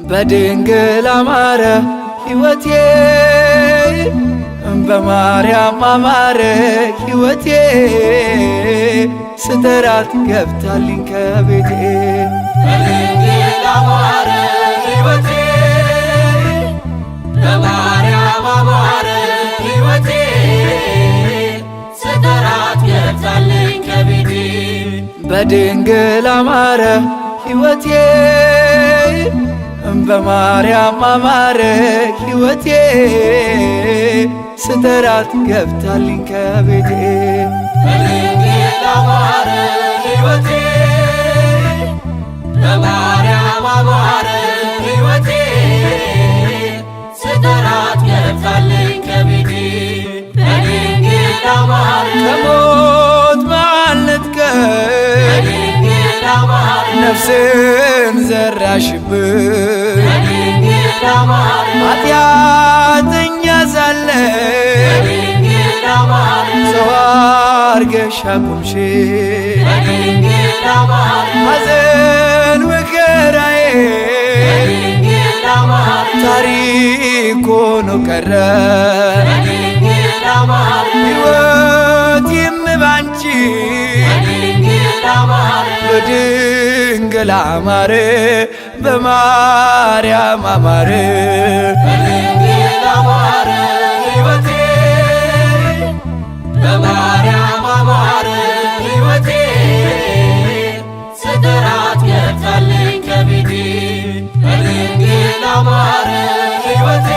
በድንግል አማረ ሕይወቴ፣ በማርያም አማረ ሕይወቴ፣ ስጠራት ገብታልኝ ከቤቴ። በድንግል አማረ ሕይወቴ፣ በማርያም አማረ ሕይወቴ፣ ስጠራት ገብታልኝ ከቤቴ። በድንግል አማረ ሕይወቴ፣ በማርያም አማረ ሕይወቴ፣ ስጠራት ገብታልኝ ከቤቴ። በድንግል አማረ ሕይወቴ፣ በማርያም አማረ ሕይወቴ፣ ስጠራት ገብታልኝ ከቤቴ። በድንግል አማረ ከሞት ማለትከኝ በድንግል አማረ ነፍስን ዘራሽብኝ በድንግል አማረ ኃጢአተኛ ሳለ በድንግል አማረ ሰው አርገሽ አቆምሽ። በድንግል አማረ ሐዘን መከራዬ በድንግል አማረ ታሪክ ሆኖ ቀረ። በድንግል አማረ ሕይወቴም ባንቺ በድንግል አማረ በድንግል አማረ፣ በማርያም አማረ። በድንግል አማረ ሕይወቴ፣ በማርያም አማረ ሕይወቴ፣ ስጠራት ገብታልኝ ከቤቴ። በድንግል አማረ ሕይወቴ፣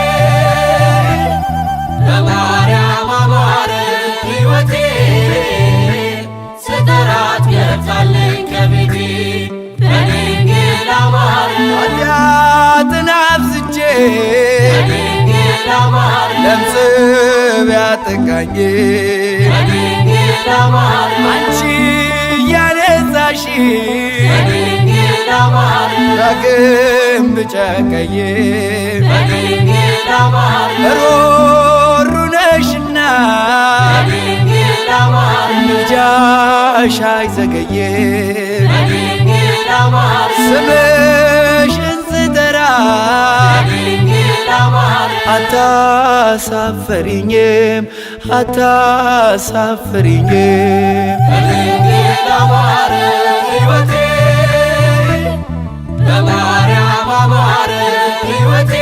በማርያም አማረ ሕይወቴ፣ ስጠራት ገብታልኝ ከቤቴ። በድንግል አማረ ኃጢአትን አብዝቼ በድንግል አማረ ለምጽ ቢያጠቃኝ በድንግል አማረ አንቺ ያነጻሽ በድንግል አማረ ዳግም ብጨቀይ በድንግል አማረ ሩሩ ነሽና በድንግል አማረ ምልጃሽ አይዘገይም። በድንግል አማረ ስምሽን ስጠራ በድንግል አማረ አታሳፍሪኝም፣ አታሳፍሪኝም። በድንግል አማረ ሕይወቴ፣ በማርያም አማረ ሕይወቴ፣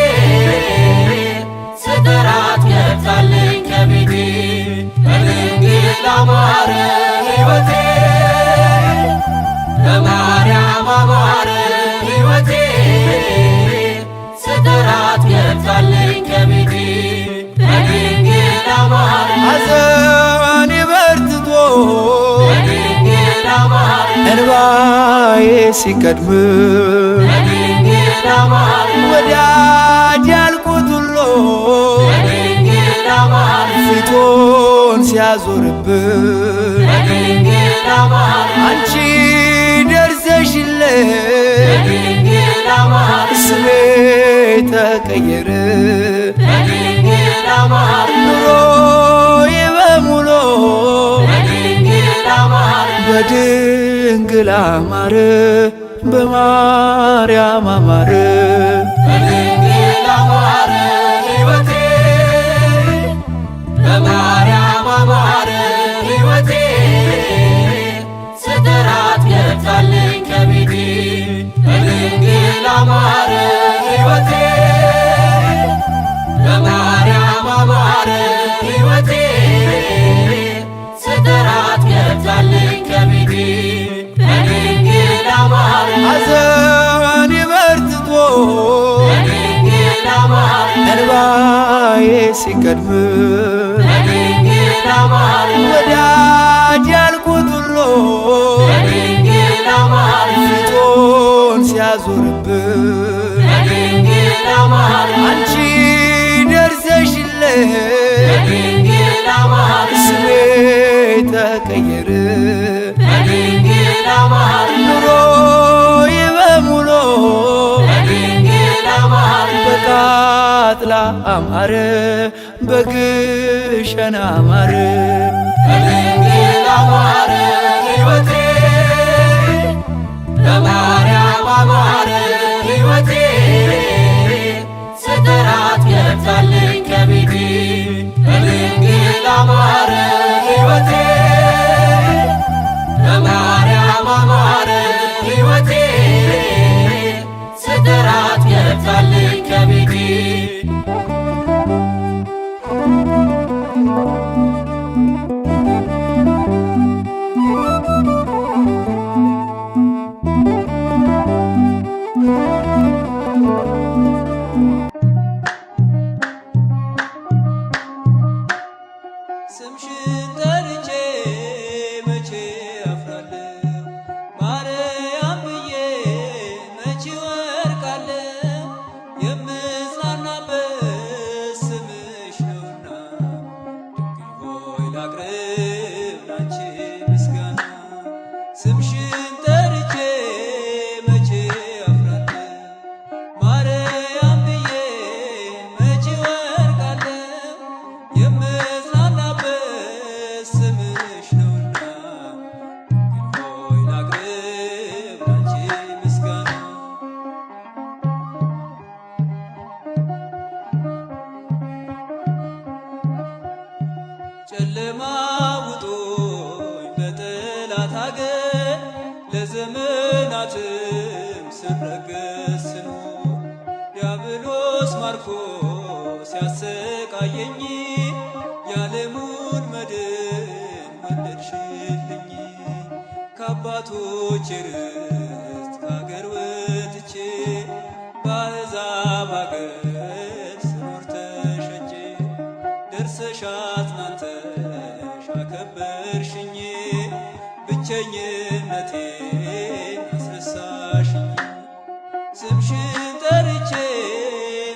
ስጠራት ገብታልኝ ከቤቴ። በድንግል አማረ ሕይወቴ፣ በማርያም አማረ ሕይወቴ፣ ስጠራት ገብታልኝ ከቤቴ። በድንግል አማረ ሐዘኔ በርትቶ በድንግል አማረ እንባዬ ሲቀድም በድንግል አማረ ወዳጅ ያልኩት ሁሉ በድንግል አማረ ፊቱን ሲያዞርብኝ በድንግል አማረ አንቺ ደርሰሽልኝ በድንግል አማረ ስሜ ተቀየረ። በድንግል አማረ ኑሮዬ በሙሉ በድንግል አማረ በድንግል አማረ፣ በማርያም አማረ። በድንግል አማረ ሕይወቴ፣ በማርያም አማረ ሕይወቴ፣ ስጠራት ገብታልኝ ከቤቴ። በድንግል አማረ ሕይወቴ፣ በማርያም አማረ ሕይወቴ፣ ስጠራት ገብታልኝ ከቤቴ። በድንግል አማረ ሐዘኔ በርትቶ በድንግል አማረ እንባዬ ሲቀድም በድንግል አማረ ወዳጅ ያልኩት ሁሉ በድንግል አማረ ፊቱን ሲያዞርብኝ በድንግል አማረ አንቺ ደርሰሽልኝ በድንግል አማረ ስሜ ተቀየረ። በድንግል አማረ ኑሮዬ በሙሉ በድንግል አማረ በቃጥላ አማረ፣ በግሸን አማረ። በድንግል አማረ ሕይወቴ። ሕይወቴ በማርያም አማረ ሕይወቴ ስጠራት ገብታልኝ ከቤቴ በድንግል አማረ ሕይወቴ በማርያም አማረ ሕይወቴ ስጠራት ገብታልኝ ከቤቴ። ስምሽን ጠርቼ መቼ አፍራለሁ? ማርያም ብዬ መቼ ወርቃለሁ? የምጽናናበት ስምሽ ነውና ድንግል ሆይ ላቅርብ ላንቺ ምስጋና። ስምሽን ጠርቼ መቼ አፍራለሁ? ማርያም ብዬ መቼ ወርቃለሁ? የምጽናናበት ስምሽ ነውና ድንግል ሆይ ላቅርብ ላንቺ ምስጋና። ጨለማ ውጦኝ በጠላት አገር ለዘመናትም ስረገጥ ስኖር ዲያብሎስ ማርኮ ሲያሰቃየኝ የዓለሙን መድን ወለድሽልኝ። ከአባቶቼ ርስት ከአገር ወጥቼ በአሕዛብ አገር ስኖር ተሸጬ ደርሰሽ አጽናንተሽ አከበርሽኝ ብቸኝነቴን አስረሳሽኝ። ስምሽን ጠርቼ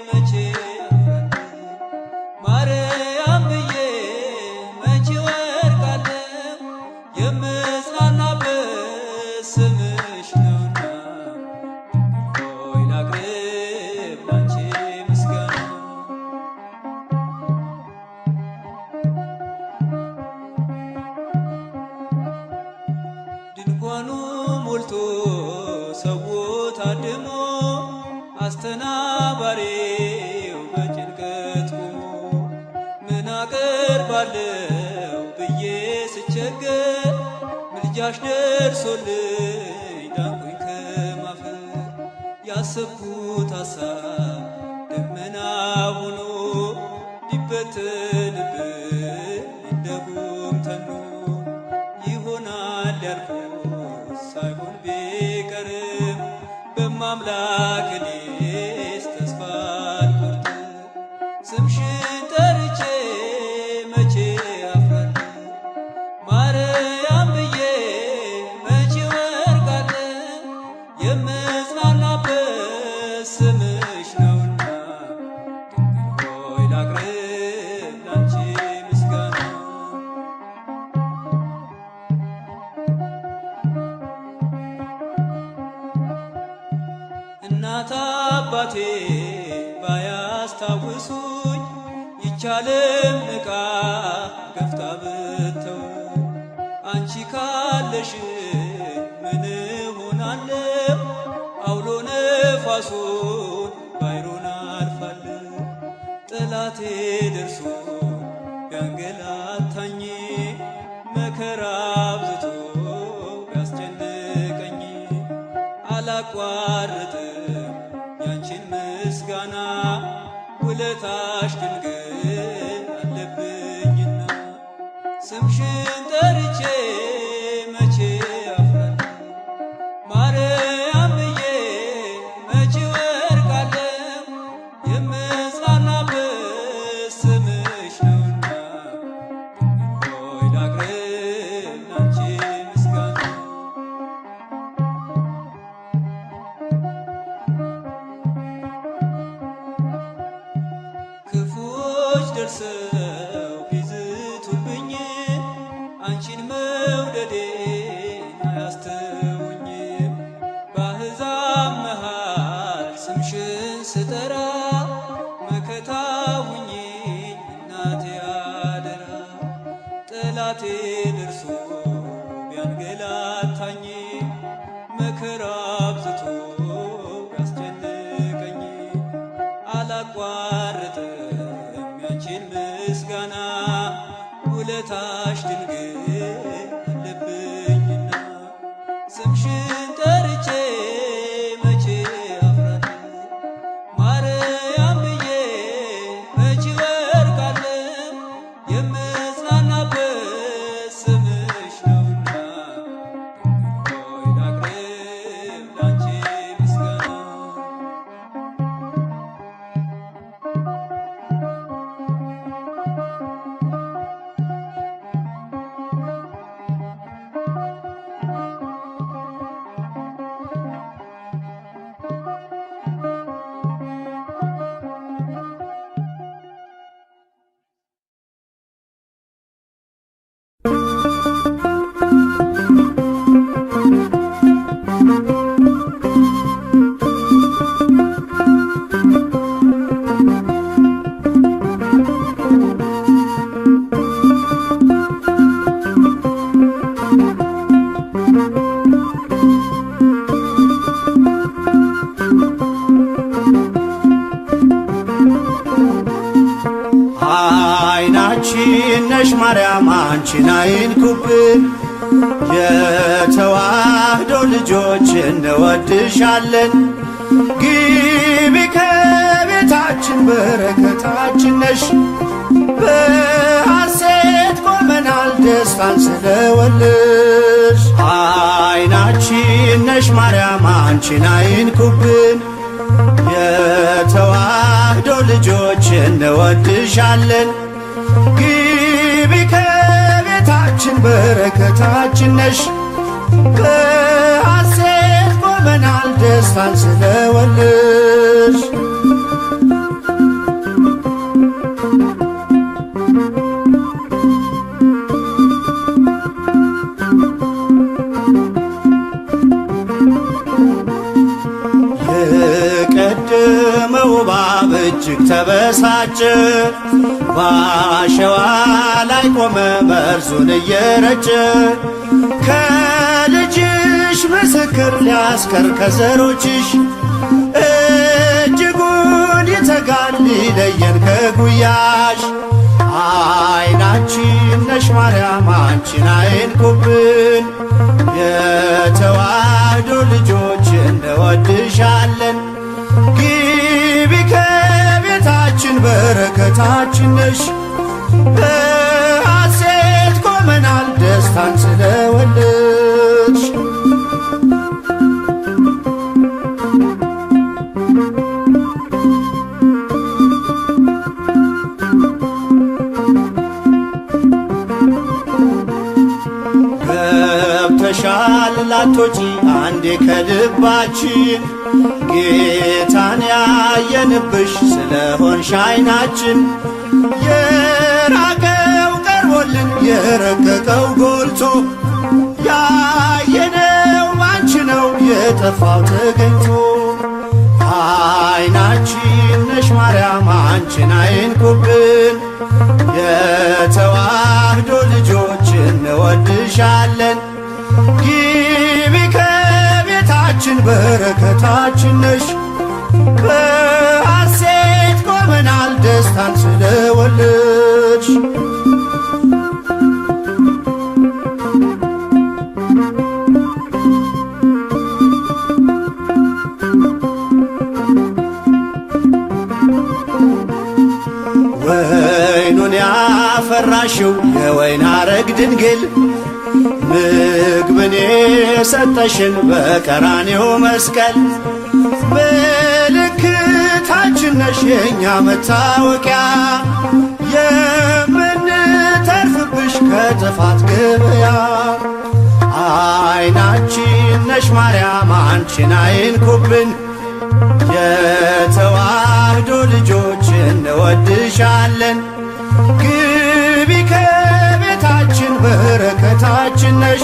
መቼ አፍራለሁ? ማርያም ብዬ መቼ ወርቃለሁ? የምጽናናበት ስምሽ ነውና ድንግል ሆይ ላቅርብ ላንቺ ምስጋና። ድንኳኑ ሞልቶ ሰው ታድሞ አስተናባሪው በጭንቀት ቆሞ ምን አቀርባለሁ ብዬ ስቸገር ምልጃሽ ደርሶልኝ ዳንኩኝ ከማፈር። ያሰብኩት ሀሳብ ደመና ሆኖ ሊበተንብኝ እንደ ጉም ተኖ ይሆናል ያልኩት ሳይሆን ቢቀርም በማምላክ እኔስ ተስፋ አልቆርጥም። ስምሽን ጠርቼ መቼ አፍራለሁ? ማርያም ብዬ መቼ ወርቃለሁ? የምጽናናበት ስምሽ ነውና ድንግል ሆይ ላቅርብ ላንቺ ምስጋና። እናት አባቴ ባያስታውሱኝ ይቻልም ንቃ ገፍታ ብተው አንቺ ካለሽ ምን እሆናለሁ? አውሎ ነፋሱን ባሕሩን አልፋለሁ። ጠላቴ ደርሶ ቢያንገላታኝ መከራ አብዝቶ ቢያስጨንቀኝ አላቋርጥም ያንቺን ምስጋና ውለታሽ ድንግል አለብኝና። ስምሽን ጠርቼ መቼ አፍራለሁ? ማርያም ብዬ መቼ ወርቃለሁ? የምጽናናበት ስምሽ ነውና ድንግል ሆይ ላቅርብ ላንቺ ምስጋና። ክፉዎች ደርሰው ቢዝቱብኝ አንቺን መውደዴን ቢያበረታኝ መከራ አብዝቶ ቢያስጨንቀኝ አላቋርጥም ያንቺን ምስጋና ውለታሽ ድንግል አለብኝና ስምሽን ጠርቼ መቼ አፍራለሁ ማርያም ብዬ መቼ ወርቃለሁ የምጽናናበት ስምሽ ነውና ድንግል ሆይ ላቅርብ ላንቺ ምስጋና። አይናችን ነሽ ማርያም አንቺን አይንኩብን፣ የተዋህዶ ልጆች እንወድሻለን። ግቢ ከቤታችን በረከታችን ነሽ፣ በሐሴት ቆመናል ደስታን ስለወለድሽ። አይናችን ነሽ ማርያም አንቺን አይንኩብን፣ የተዋህዶ ልጆች እንወድሻለን። ግቢ ከቤታችን በረከታችን ነሽ፣ በሐሴት ቆመናል ደስታን ስለወለድሽ። የቀደመው እባብ እጅግ ተበሳጨ፣ ባሸዋ ላይ ቆመ መርዙን እየረጨ። ከልጅሽ ምስክር ሊያስቀር ከዘሮችሽ እጅጉን ይተጋል ሊለየን ከጉያሽ። አይናችን ነሽ ማርያም አንቺን አይንኩብን፣ የተዋህዶ ልጆች እንወድሻለን። ግቢ ከቤታችን በረከታችን ነሽ፣ በሐሴት ቆመናል ደስታን ስለወለድሽ። ገብተሻል ላቶጪ አንዴ ከልባችን፣ ጌታን ያየንብሽ ስለሆንሽ አይናችን። የራቀው ቀርቦልን የረቀቀው ጎልቶ፣ ያየነው ባንቺ ነው የጠፋው ተገኝቶ። አይናችን ነሽ ማርያም አንቺን አይንኩብን፣ የተዋህዶ ልጆች እንወድሻለን። ግቢ ከቤታችን በረከታችን ነሽ፣ በሐሴት ቆመናል ደስታን ስለወለድሽ። ወይኑን ያፈራሽው የወይን ሐረግ ድንግል፣ ምግብን የሰጠሽን በቀራንዮ መስቀል፣ ምልክታችን ነሽ የእኛ መታወቂያ፣ የምንተርፍብሽ ከጥፋት ገበያ። አይናችን ነሽ ማርያም አንቺን አይንኩብን፣ የተዋህዶ ልጆች እንወድሻለን። ግቢ ከቤታችን በረከታችን ነሽ፣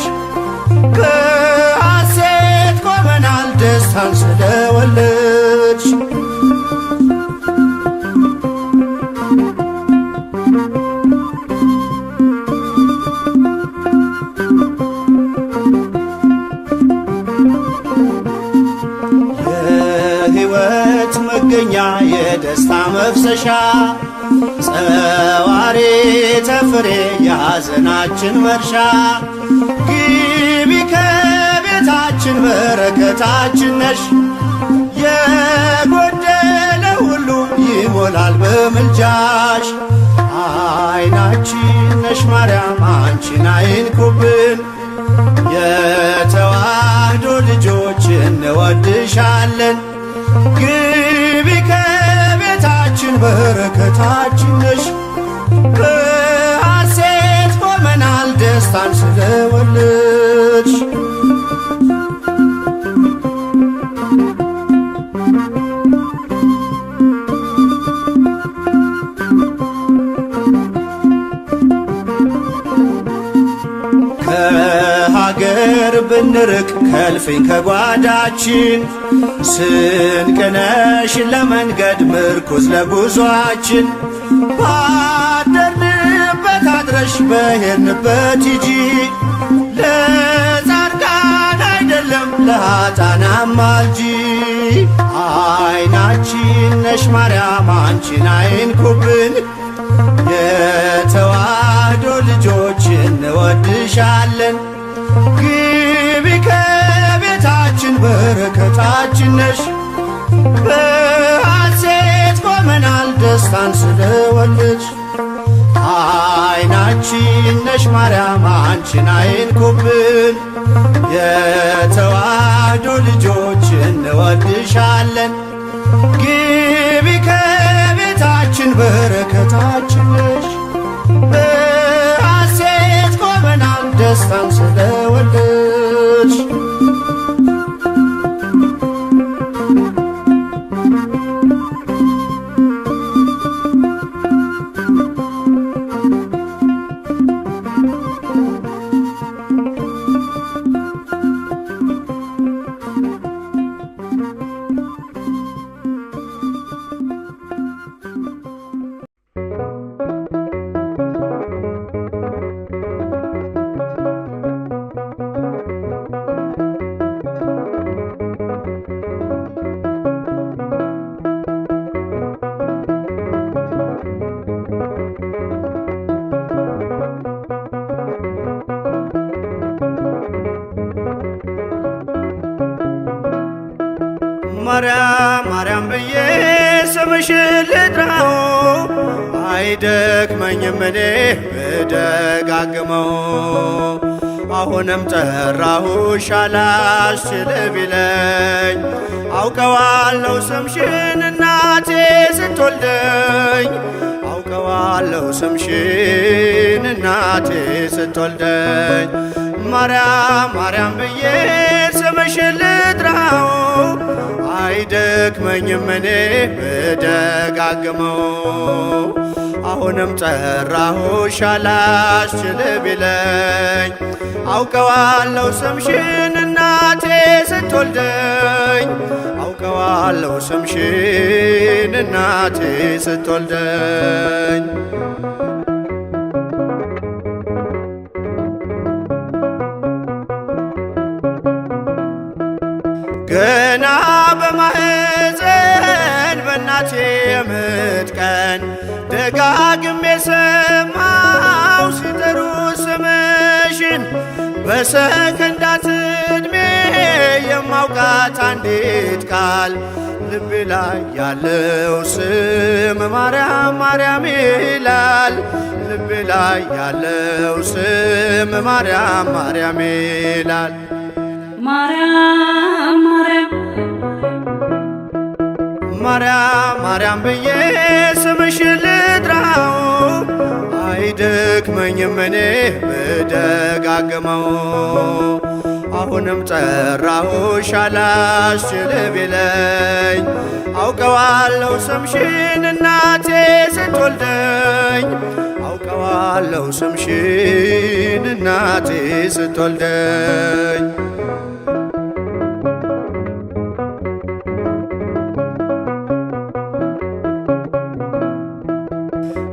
በሐሴት ቆመናል ደስታን ስለወለድሽ። የደስታ መፍሰሻ ጸዋሪ ተፍሬ የሐዘናችን መርሻ ግቢ ከቤታችን በረከታችን ነሽ የጎደለ ሁሉ ይሞላል በምልጃሽ አይናችን ነሽ ማርያም አንቺን አይንኩብን የተዋህዶ ልጆች እንወድሻለን ግቢ ከቤታችን በረከታችን ነሽ በሐሴት ቆመናል ደስታን ስለወለድሽ። ከሀገር ብንርቅ ከልፍኝ ከጓዳችን ስንቅነሽ ለመንገድ ምርኩዝ ለጉዟችን ባደርንበት አድረሽ በሄድንበት ሂጂ ለጻድቃን አይደለም ለኃጥአን አማልጂ። አይናችን ነሽ ማርያም አንቺን አይንኩብን የተዋህዶ ልጆች እንወድሻለን ግቢ ከቤታችን በረከታችን ነሽ በሐሴት ቆመናል ደስታን ስለወለድሽ። አይናችን ነሽ ማርያም አንቺን አይንኩብን የተዋህዶ ልጆች እንወድሻለን ግቢ ከቤታችን በረከታችን ነሽ በሐሴት ቆመናል ደስታን ስለወለድሽ። ማርያም ማርያም ብዬ ስምሽን ልጥራው አይደክመኝም እኔ ብደጋግመው አሁንም ጠራሁሽ አላስችል ቢለኝ አውቀዋለሁ ስምሽን እናቴ ስትወልደኝ አውቀዋለሁ ስምሽን እናቴ ስትወልደኝ ማርያም ማርያም ብዬ ስምሽን ልጥራው አይደክመኝም እኔ ብደጋግመው አሁንም ጠራሁሽ አላስችል ቢለኝ አውቀዋለሁ ስምሽን እናቴ ስትወልደኝ አውቀዋለሁ ስምሽን እናቴ ስትወልደኝ። ገና በማህፀን በእናቴ የምጥ ቀን ደጋግሜ ሰማው ሲጠሩ ስምሽን በሰከንዳት ዕድሜ የማውቃት አንዲት ቃል ልቤ ላይ ያለው ስም ማርያም ማርያም ይላል። ልቤ ላይ ያለው ስም ማርያም ማርያም ይላል። ማርያም ማርያም ማርያም ማርያም ብዬ ስምሽን ልጥራው አይደክመኝም እኔ ብደጋግመው አሁንም ጠራሁሽ አላስችል ቢለኝ አውቀዋለሁ ስምሽን እናቴ ስትወልደኝ አውቀዋለሁ ስምሽን እናቴ ስትወልደኝ።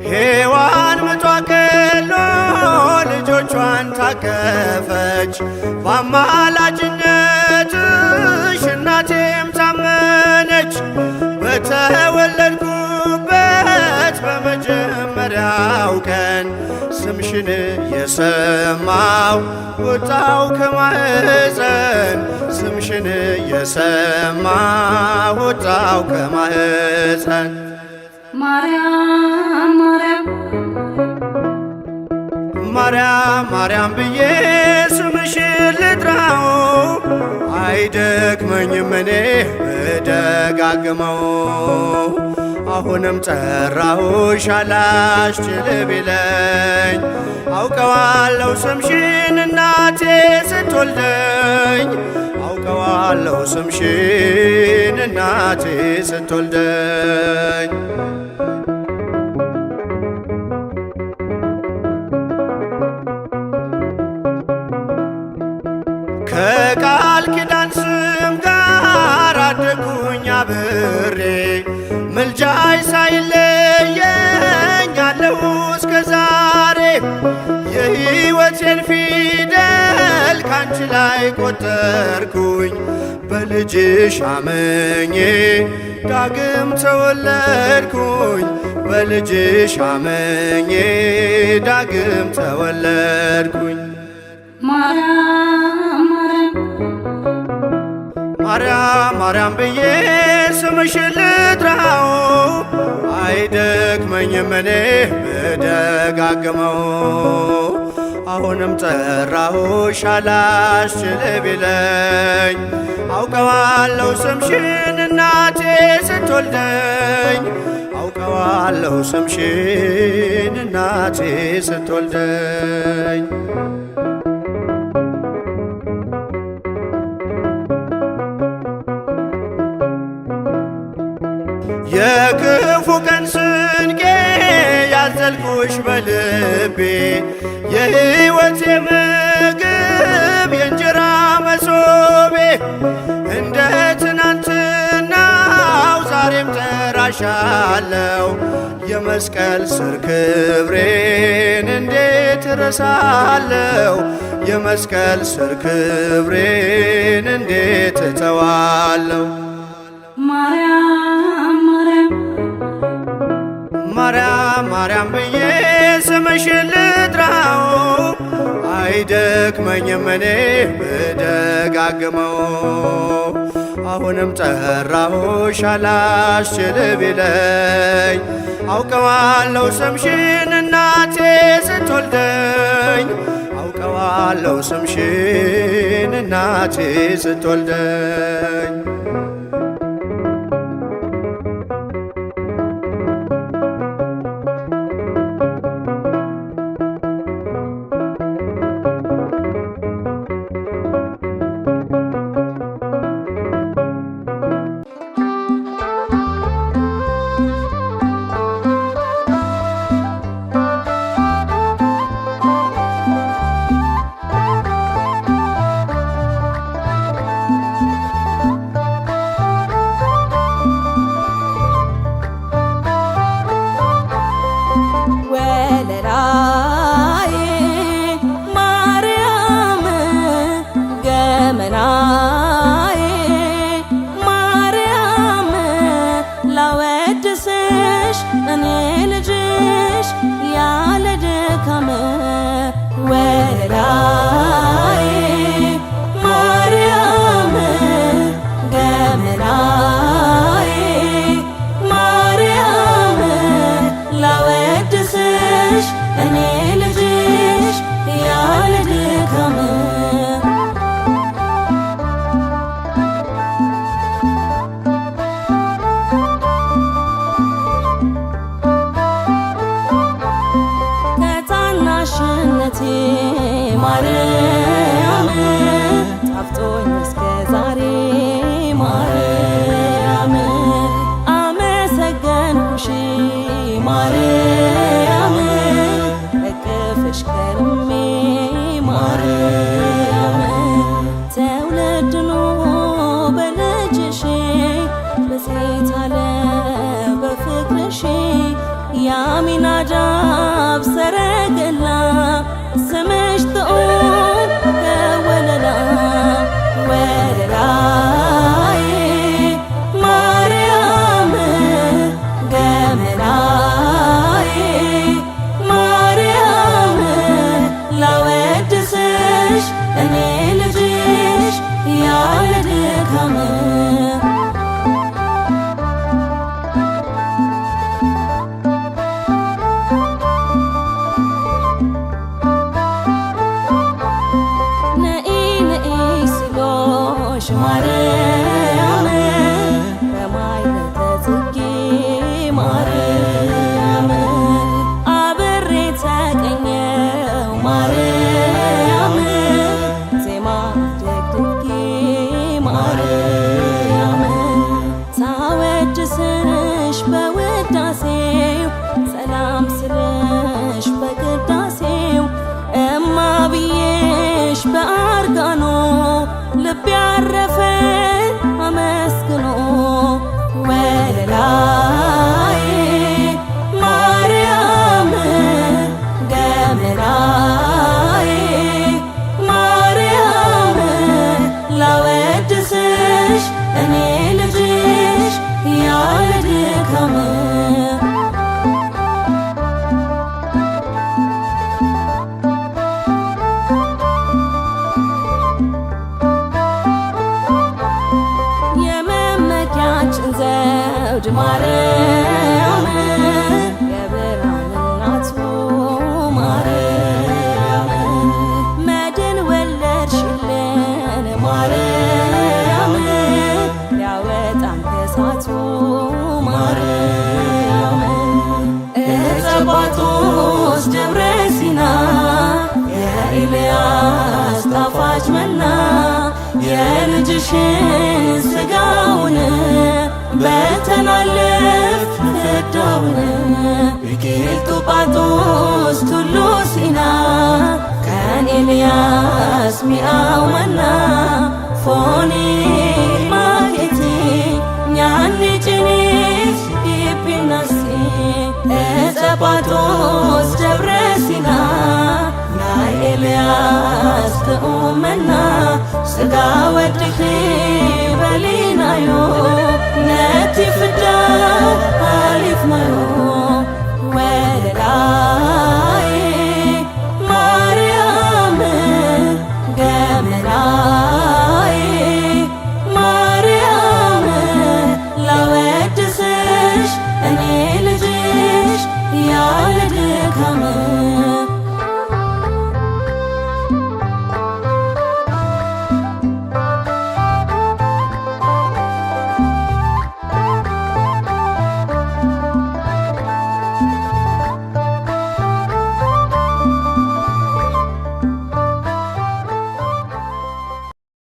ሔዋን ምጧ ቀሎ ልጆቿን ታቀፈች በአማላጅነትሽ እናቴም ታመነች። በተወለድኩበት ስምሽን የሰማው ወጣው ከማህፀን ስምሽን የሰማው ወጣው ከማህፀን ማርያም ማርያም ማርያም ማርያም ብዬ ስምሽን ልጥራው አይደክመኝም እኔ ብደጋግመው አሁንም ጠራሁሽ አላስችል ቢለኝ አውቀዋለሁ ስምሽን እናቴ ስትወልደኝ አውቀዋለሁ ስምሽን እናቴ ስትወልደኝ። ከቃል ኪዳን ስም ጋር አደጉኝ አብሬ ምልጃይ ሳይለየኝ አለሁ እስከ ዛሬ የሕይወቴን ፊደል ካንቺ ላይ ቆጠርኩኝ በልጅሽ አመኜ ዳግም ተወለድኩኝ በልጅሽ አመኜ ዳግም ተወለድኩኝ። ማርያም ማርያም ማርያም ማርያም ብዬ ስምሽን ልጥራው አይደክመኝም እኔ ብደጋግመው አሁንም ጠራሁሽ አላስችል ቢለኝ አውቀዋለሁ ስምሽን እናቴ ስትወልደኝ አውቀዋለሁ ስምሽን እናቴ ስትወልደኝ። የክፉ ቀን ስንቄ ያዘልኩሽ በልቤ የሕይወቴ ምግብ የእንጀራ መሶቤ እንደ ትናንትናው ዛሬም ጠራሻለው የመስቀል ስር ክብሬን እንዴት እረሳለው የመስቀል ስር ክብሬን እንዴት እተዋለው። ማርያም ማርያም ማርያም ማርያም ብዬ ስምሽን ልጥራው አይደክመኝም እኔ ብደጋግመው አሁንም ጠራሁሽ አላስችል ቢለኝ አውቀዋለሁ ስምሽን እናቴ ስትወልደኝ አውቀዋለሁ ስምሽን እናቴ ስትወልደኝ። ወለላዬ ማርያም ገመናዬ ማርያም ላወድስሽ እኔ ልጅሽ ያለ ድካም ወለላዬ ማርያም ገመናዬ ማርያም ላወድስሽ እኔ ልጅሽ ያለ ድካም። ከታናሽነቴ ማርያም ጣፍጦኝ እስከ ዛሬ ማርያም አመሰገንኩሽ ማርያም እቅፍሽ ከርሜ ማርያም ተውለድኖ በልጅሽ በሴት አለ በፍቅርሽ የአሚናዳብ ሰረገላ ስምሽ ጥዑም ከወለላ ወለላዬ ማርያም ገመናዬ ማርያም ማርያም በማኅሌተ ጽጌ ማርያም አብሬ ተቀኘው ማርያም ዜማ ደግድጌ ማርያም ሳወድስሽ በውዳሴው ሰላም ስልሽ በቅዳሴው እማ ብዬሽ በአርጋኖ ልቤ ያረፈ አመስግኖ ወለላዬ ማርያም ገመናዬ ማርያም ላወድስሽ እኔ ልጅሽ ያለ ድካም። የመመኪያችን ዘውድ ማርያም የብርሃን እናቱ ማርያም መድን ወለድሽልን ማርያም ሊያወጣን ከእሳቱ ማርያም። ዕፀ ጳጦስ ደብረ ሲና የኤልያስ ጣፋጭ መና የልጅሽን ሥጋውን በልተናለፍ ፍዳውን። ቢቂልጡ ጳጦስ ቱሉ ሲና kan ኤልያስ mi'aaw መና foon ilma keetii nyaanne ciniis dhiphinaasi። ዕፀ ጳጦስ ደብረ ሲና ናይ ኤልያስ ጥዑም መና ሥጋ ወድኺ በሊናዮ ነቲ ፍዳ ኣሊፍናዮ ወለላዬ።